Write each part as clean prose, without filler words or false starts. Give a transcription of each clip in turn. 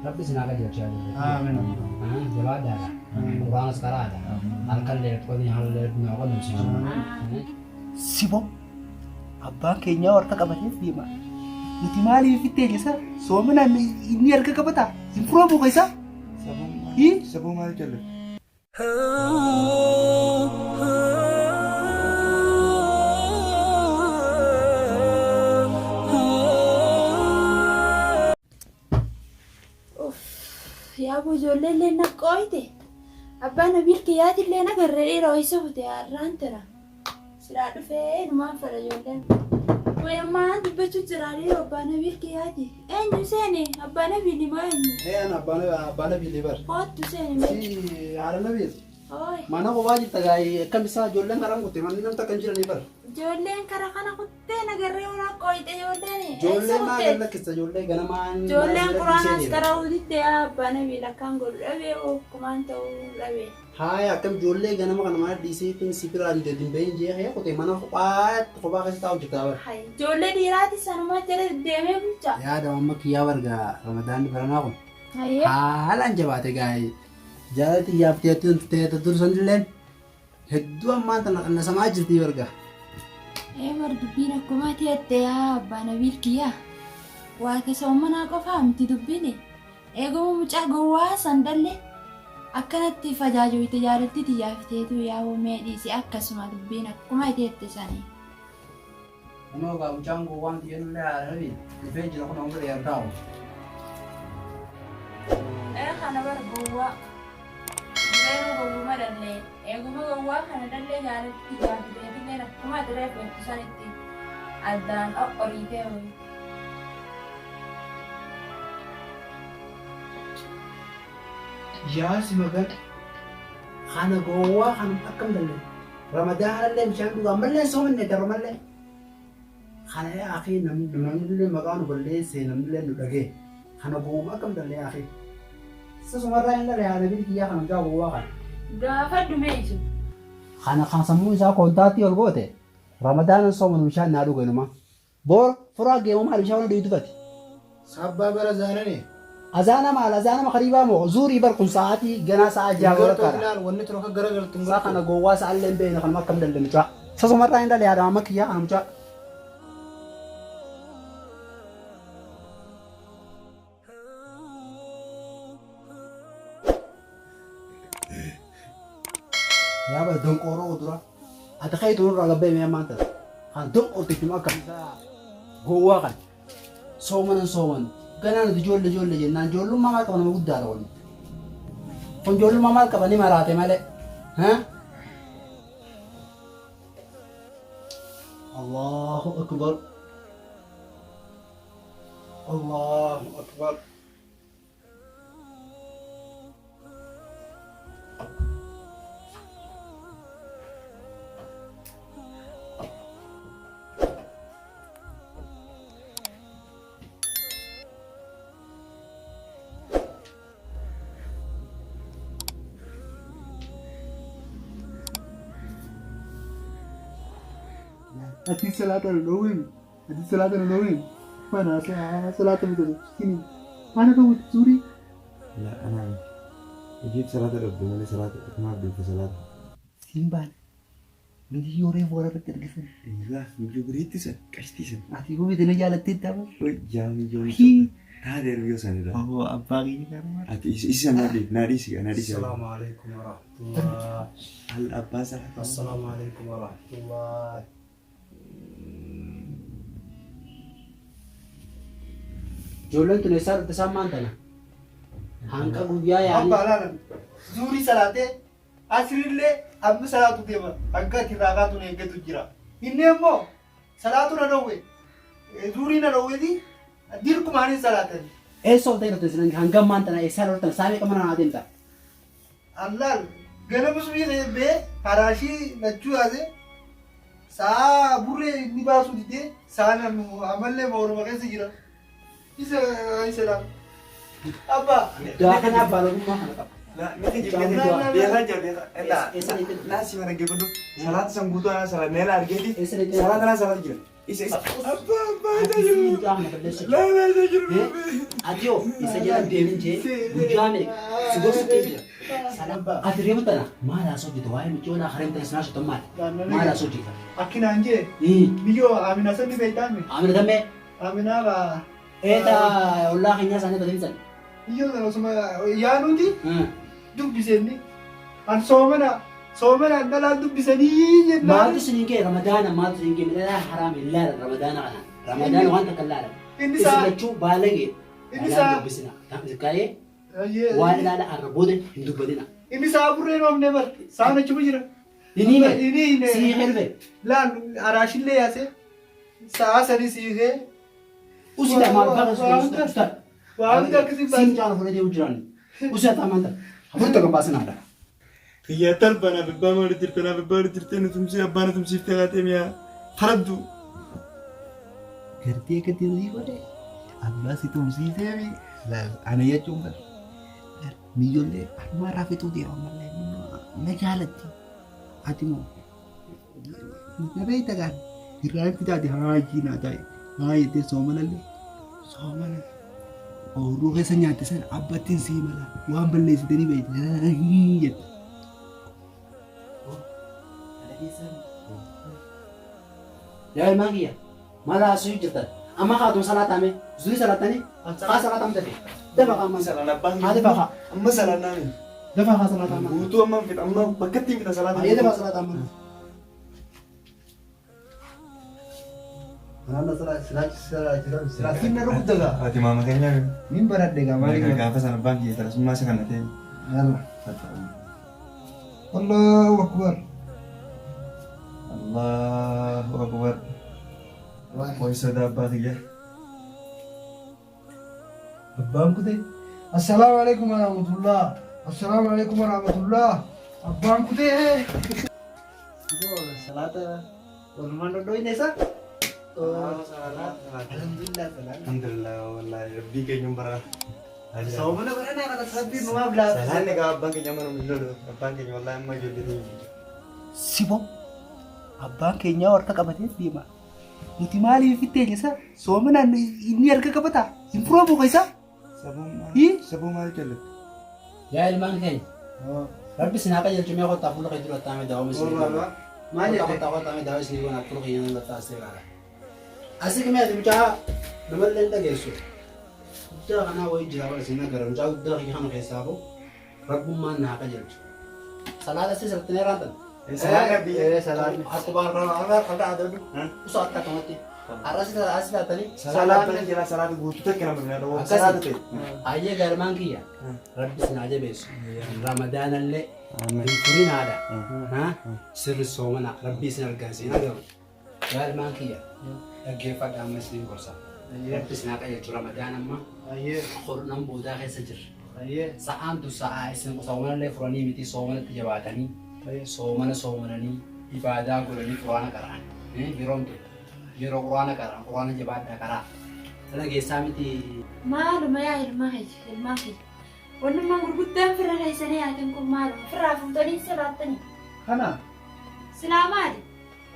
Rabbi isin haa qajeelchu yaa ijoollee. Amiin. Jabaadhaadha. Qur'aanas qaraadha. Halkan leeltu haala leeltu naa qunnamsiisu. Sibo abbaan keenyaa harka qabatee deema. Nuti maaliif itti eegisa? Soominaan inni harka qabata. Hin furoomu keessa. Saboo maal jallatu? Yaaboo ijoollee illee na qooyte. Abbaan Nabiil kiyyaati illee na garree dhiira ho'isa fute har'aan tira. Silaa dhufee inumaan fedha ijoolleen. Way ammaan dubbachuu jira dhiira abbaa Nabiil kiyyaati. Eenyu seene abbaa Nabiil moo eenyu? Ee ana abbaa Nabiil bar. Koottu seene mee. Si haadha Nabiil. Hooy. Mana kophaa jirta gaa'ii akkam isaa ijoolleen karaan kutte manni namni takka hin jiranii bar. Ijoolleen kara kana kuttee na garree waan qooyte ijoolleen. Ijoollee maa gad lakkista ijoollee ganamaan. Ijoolleen quraanaas qara'uu didde yaa abbaa Nabiil akkaan godhu dhabee okkumaan ta'uu dhabee. Haaya akkam ijoollee ganama kana mana dhiisee si biraa dide hin bahin jee kee kute mana kophaatti kophaa keessa taa'u jirta bar. Hay, ijoollee dhiiraati sanuma jala deemee bulcha. Yaada amma kiyyaa bargaa ramadaanni baranaa kun Hayyee. haalaan jabaate gaa'ee jaalala xiyyaaf teetu dursanilleen hedduu ammaan tana qannasamaa jirti bargaa. Ee bar dubbiin akkuma teette yaa abbaa Nabiil kiyyaa. Waa keessa uummanaa qofaa miti dubbiin. Eeguma mucaa gowwaa san dhalle akkanatti fajaajoyte jaalalti tiyyaaf teetu yaa mee dhiisi akkasuma dubbiin akkuma teette sanii. Kunoo gaa mucaan gowwaan xiyyannullee haala nabi dhufee jira kun umri yan taa'u. Ee kana bar gowwaa. Dureenuu gowwuma dhallee. Eeguma gowwaa kana dhallee jaalalti tiyyaaf teetilleen akkuma ati reefu jettu sanitti addaan oqqoriitee hoyi. Yaa si magan kana gowwaa kan akkam danda'e ramadaanallee bishaan dhugaa ammallee soomanne darbamallee kana yaa akii namnillee maqaa nu balleessee namnillee nu dhagee kana gowwuma akkam danda'e yaa akii sasumarraa hin dhale haala biyyi kiyyaa kana mucaa gowwaa kana. Gaafadhu mee isu. Kana kan sammuu isaa koontaattii ol goote ramadaanan soomanu bishaan naa dhuge numa. Boor furaa geema maal bishaan dhuyi tufati. Sabbaa bara zaanani. Azaana maal azaana makariibaa moo zuurii bar kun sa'aatii ganaa sa'a ja'a Hin gartuu walakkaadha. ilaal wanni tun akka garagaltu hin Saa gartuu. kana gowwaa sa'allee hin beekne kanuma akkam dalle mucaa. Sasumarraa hin dhale haadha mamma kiyyaa kana mucaa. Yaa bal donqooroo dura. Ati kee nurraa gabbee mee ammaan tana. Kan donqoortichuma akka isaa gowwaa kan. Soomanan sooman. Ganaa nuti ijoollee ijoollee jennaan ijoollummaa maal qaba nama guddaadha kun. Kun ijoollummaa maal qaba ni maraate malee. Ha? Allahu akbar. Allahu akbar. Ati salaata na dhowwin. Ati salaata na dhowwin. Mana salaata miti sini. Mana dhowwit zuuri. La anaa miti. Ifiif salaata dhabde malee salaata ifumaaf deemte salaata. Siin baane. Miti yoo reefu warra irratti argisan. Laa miyyoo bareedduu san qashtii san. Ati yoo miti na jaalattee ta'a. Oi yaa miyyoo Hii. taate miyyoo sanidha. Oh abbaa kiyya kana. Ati isa naa dhiisi naa dhiisi naa dhiisi. Assalaamu alaikum warahmatullah. Al abbaa salaata. Assalaamu alaikum warahmatullah. Ijoolleen tun eessaa dhufte isaan maan tana? Hanqa guyyaa yaa'anii. Abbaa laalan zuurii salaatee asrillee amma salaatu deema hanga ati irraa kaatu na eeggatu jira. Inni ammoo salaatu na dhowwe zuurii na dhowweeti dirqumaanin salaatan. Eessa ooltee dhufte isin hangam maan tana eessaa dhuftan saa meeqa mana naa deemta? Allaal ganama subii bee haraashii lachuu yaase saa burree inni baasuu didee saa namu amallee mooruma keessa jira. Isa isa laal. Abbaa. Guddaa kana abbaa lagummaa kana qaba. Ni kijibni beekaa jira beekaa. Laa si mana geeffadhu. Salaata san guutuu anaa salaat neela argeeti. Salaata anaa salaata jira. Isa isa. Abbaa abbaa isa jiru. Mucaa kana balleessu. Laa laa isa jiru. Ati yoo isa jala deemin jee guyyaa meeqa si gorsutti jira. Ati reefu tana maal haasoo hojjeta waa'ee michoolaa hareen tana sinaa shottan maali? Maal haasoo hojjeta? Akkinaan jee biyyoo Amina sanni beektaami. Amina tammee Aminaa baa. eeta ollaa keenyaa isaanii bateen san. Biyyoo sana osuma yaanuuti dubbiseenni. An soomana soomanaan dhalaan dubbisanii jennaan. Maaltu isiniin kee ramadaana maaltu isiniin kee midhaan haraam hin laalan ramadaana kanaan. Ramadaana waan takka hin laalan. Inni Isin isaa lachuu baalagee. Inni Dhalaan isaa dubbisina. Ka'ee waan ilaala arra booda hin dubbatina. Inni isaa burreen oofne bar saan achuma jira. Inni hime. Inni hime. Sii helbe. Laan araashillee yaasee sa'a sadi siisee Usita maal baqa usita usita. Waa hunda akkasii Siin baasee. caalu fudhatee hojjiraan. Usita taamanta. Hafuurta gabaasinaadha. Kiyyaa talba naaf abbaa maali jirte naaf abbaa maali jirte nu tumsee abbaa na tumsiiftee laatee mi'a faraddu. Gartee akka tirrii godhe abbaa si tumsiisee fi ana jechuun bara miyyollee anumaa rafetu deema malee na jaalatti ati moo na beekta gaan irraa hin fitaate haajii naa taa'e haa jettee soomanallee soomana ooyiruu keessa nyaatte sana abbattiin sii mala waan balleessitanii beekte jette. Yaa ilmaan kiyya maal haasoo jirtan? Amma kaatuma salaataame zurii salaatanii haa salaatam dafe. Dafa kaa amma. Salaan abbaan Haa dafa kaa. amma salaan naami. Dafa kaa salaataama. Guutuu amma fida amma bakka ittiin fida salaata. Ayyee dafa salaataama. Silaatiin na rukutta gaa. Ati maama keenyaa Min baradhe gaa maali gaa. gaafa sana abbaan kiyya taasisummaa isa kana ta'e. Yalla. Allahu akbar. Allahu akbar. Qoy sodaa abbaa kiyya. Abbaan kutee. Assalaamu alaikum warahmatullah. Assalaamu alaikum warahmatullah. Abbaan kutee. Salaata walumaan dhodhooyne isa. Alhamdulillah salaata. Alhamdulillah wallahi rabbii keenyuun bara. Soomana baranaa kana rabbiin numaaf laafise. Salaan egaa abbaan keenya amma nu lolu. Abbaan keenya wallahi amma ijoollee keenya. Sibo abbaan keenyaa harka qabatee deema. Nuti maaliif ittiin isa soomanaan inni harka qabata? Hin furoomu isa? Sabuu maal jallattu? Yaa ilmaan keenya. Rabbi isin haa qajeelchu mee kottaa fuula kee dura taa'ame daawwama isin. Maal Kottaa jette? kottaa kottaa mee daawwama isin goona fuula keenya dura taasisee gaara. Asii kimee ati mucaa namallee hin dhageessu. Guddaa kanaa wayii jira bara isin agarra mucaa guddaa kiyya kana keessaa boo rabbummaan na haa qajeelchu. Salaata si sirriitti raatan. Salaan rabbii. Salaanni. Akkuma har'a har'a adadu osoo akka akkamatti har'a si as taatanii Salaan abbaan jira salaata guutuu takka nama hin dhowwu. Salaata ta'e. Ayyee galmaan kiyya rabbi isin haa jabeessu. Ramadaanallee hin furinaadha. Sirri soomana rabbi isin argansiin agaru. Galmaan kiyya dhaggeeffadha amma isin gorsa. Rabbi isin haa qajeelchu ramadaan amma kurnan boodaa keessa jirra. Sa'aan tun sa'aa isin soomanallee furanii miti soomanatti jabaatanii soomana soomananii ibaadaa godhanii quraana qara'an. Yeroon tun yeroo quraana qara'an quraana jabaadhaa qaraa. Sana keessaa miti Maaluma yaa ilmaa kiyya ilmaa kiyya. Wannummaan gurguddaan firra keessanii haatan kun maaluma firraa fuutanii salaattanii. Kana Silaa maali?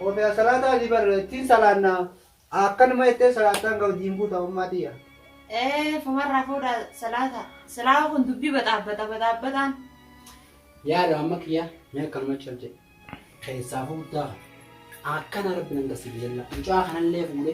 Ofiyaa salaata adii bar ittiin salaannaa akkanuma jettee salaataan ga'u diimbuu ta'ummaa tiyya. Ee fumarraa fuudhaa salaata. Silaa kun dubbii baxaabbata baxaabbataan. Yaada amma kiyya mee akkanuma calje keessaa fuudhaa akkana rabbi nan gasiif jalla mucaa kanallee fuudhe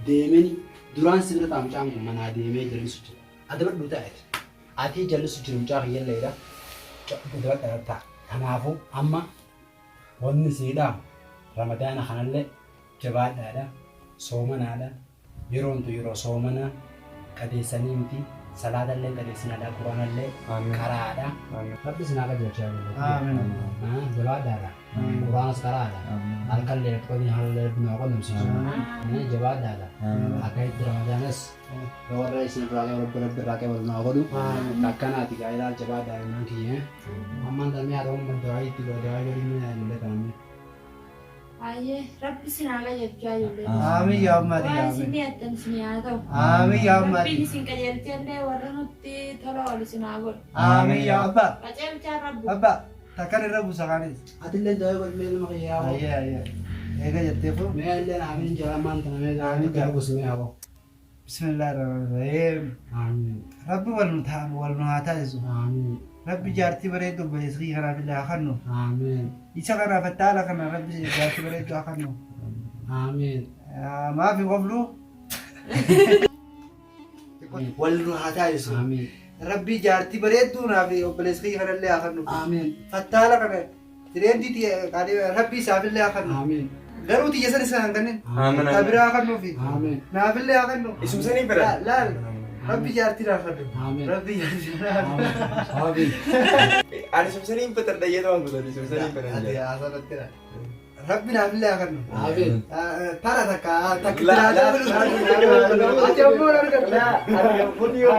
deemeni duraan sibira ta'a mucaan kun manaa deemee jallisu jira adabadhu ta'eeti ati jallisu jira mucaa kiyyalleedha adabadha ta'a kanaafuu amma wanni siidhaa ramadaana kanallee jabaadhaadha soomanaadha yeroon tu yeroo soomana qadeessanii miti salaatallee qadeessinaadha quraanallee qaraadha rabbi isin haa qajeelchu yaa jabaadhaadha quraanas qaraadha halkan leelqonni haala naa qunnamsiisu jabaadhaadha akka itti ramadaanas warra isin irraa qabu rabbi rabbi irraa qabu naa godhu akkanaati gaa ilaal jabaadhaa ilmaan kiyya ammaan tamee haa ta'u dawaayii itti godha dawaayii godhi mee mul'ata amee. Hayyee rabbi sin haa qajeelchu ijoollee. Amiin yaa ummaati Waan yaa isin amiin. dhiyaattan isin haa ta'u. Amiin yaa Rabbiin ummaati. isin qajeelchellee warra nutti tola oolu isin haa godhu. Amiin yaa abbaa. Qajeelchaan rabbu. Abbaa takkan irra buusa kaanis. Atillee du'aa godhi mee nama kiyya yaa Ayyee ayyee. Eega jettee kun. Mee illee amiin jala maan tana mee Amiin jala buusi mee haa Bismillahirrahmanirrahiim. Amiin. Rabbi wal nu taa'an wal nu haa taasisu. Amiin. Rabbi jaartii bareedduu obboleessa kiyya kanaaf illee haa kennu. Amiin. Isa kanaaf haala kana rabbi jaartii bareedduu haa kennu. Amiin. Maaf hin qoflu? Wal nu haa taasisu. Amiin. Rabbi jaartii bareedduu naaf obboleessa kiyya kanallee haa kennu. Amiin. Fattaala kana tireentii rabbi isaafillee haa kennu. Amiin. Garuu xiyya sana isaan kennin. Amiin. Ta biraa haa kennuufi. Amiin. Naafillee haa kennu. Isum sanii fedhan. Laal rabbi jaartii naaf kennu. Amiin. Rabbi jaartii naaf kennu. Amiin. Ani isum sanii hin fedhan dhayyeeta waan godhan isum sanii hin fedhan. Ati haasawatti dha. Rabbi naafillee haa kennu. Amiin. Tara takka takka La- la- Ati ammoo hin argattu.